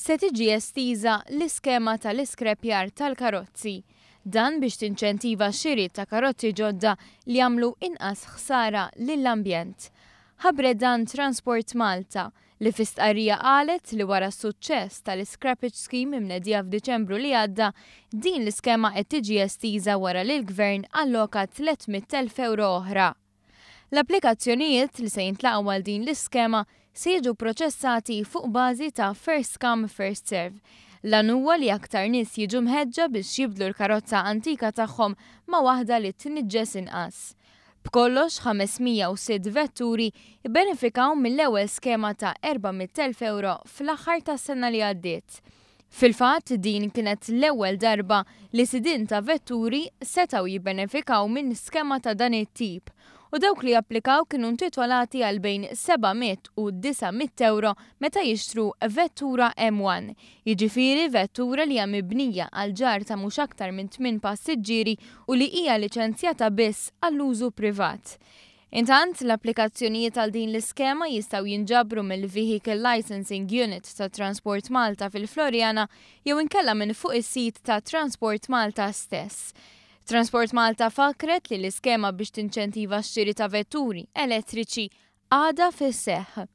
Se tiġi estiża l-iskema tal-iskrepjar tal-karozzi. Dan biex tinċentiva x-xiri ta' karozzi ġodda li jagħmlu inqas ħsara lill-ambjent. Ħabbret dan Transport Malta, li fi stqarrija qalet li wara s-suċċess tal-Scrappage Scheme imnedija f'Diċembru li għadda, din l-iskema qed tiġi estiża wara li l-Gvern alloka 300,000 ewro oħra. L-applikazzjonijiet li se jintlaqgħu għal din l-iskema se jiġu proċessati fuq bażi ta' first come first serve. L-għan huwa li aktar nies jiġu mħeġġa biex jibdlu l-karozza antika tagħhom ma' waħda li tniġġes inqas. B'kollox 506 vetturi bbenefikaw mill-ewwel skema ta' 400,000 ewro fl-aħħar tas-sena li għaddiet. Fil-fatt, din kienet l-ewwel darba li sidien ta' vetturi setgħu jibbenefikaw minn skema ta' dan it-tip u dawk li applikaw kienu intitolati għal bejn 700 u 900 ewro meta jixtru vettura M1, jiġifieri vettura li hija mibnija għal ġarr ta' mhux aktar minn tmien passiġġieri u li hija liċenzjata biss għall-użu privat. Intant, l-applikazzjonijiet għal din l-iskema jistgħu jinġabru mill-Vehicle Licensing Unit ta' Transport Malta fil-Floriana jew inkella minn fuq is-sit ta' Transport Malta stess. Transport Malta fakret li l-iskema biex tinċentiva x-xiri ta' vetturi elettriċi għadha fis-seħħ.